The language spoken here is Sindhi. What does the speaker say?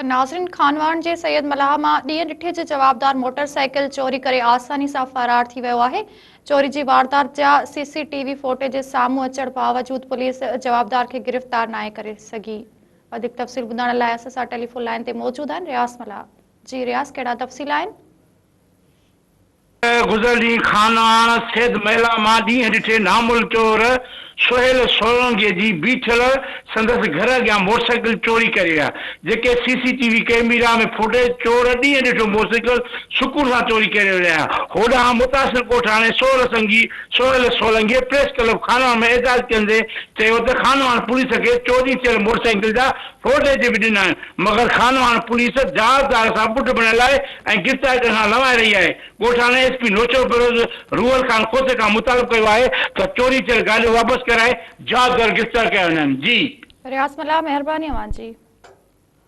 ناظرين خانواهڻ جي سيد ملاح مان ڏينهن ڏٺي جي جوابدار موٽر سائيڪل چوري ڪري آساني سان فرار ٿي ويو آهي. چوري جي واردات جا سي سي ٽي وي فوٽيج سامهون اچڻ باوجود پوليس جوابدار کي گرفتار ناهي ڪري سگهي. وڌيڪ تفصيل ٻڌائڻ لاء اسان سان ٽيليفون لائين تي موجود آهن رياض ملاح. جي رياض ڪهڙا تفصيل آهن؟ گذريل ڏينهن خانواهڻ سيد محلا مان ڏينهن ڏٺي نامل چور سهيل سولنگيء جي بيٺل سندس گهر اڳيان موٽرسائيڪل چوري ڪري ويا، جيڪي سي سي ٽي وي ڪئميرا ۾ فوٽيج چور ڏينهن ڏٺو موٽرسائيڪل سڪون سان چوري ڪري ويا. هوڏانهن متاثر ڳوٺاڻي سهيل سنگي سهيل سولنگيء پريس ڪلب خانواهڻ ۾ احتجاج ڪندي چيو ته خانواهڻ پوليس کي چوري ٿيل موٽرسائيڪل جا فوٽيج به ڏنا آهن مگر خانواهڻ پوليس جوابدار سان ٻڍ بڻيل آهي ۽ گرفتار ڪرڻ کان لنوائي رهي آهي. ڳوٺاڻي ايس پي نوشهروفيروز روحل خان کوسي کان مطالبو ڪيو آهي ته چوري ٿيل گاڏيون واپس ڪرائي جوابدار گرفتار ڪيا وڃن. جي. رياض ملاح مهرباني اوهان جي.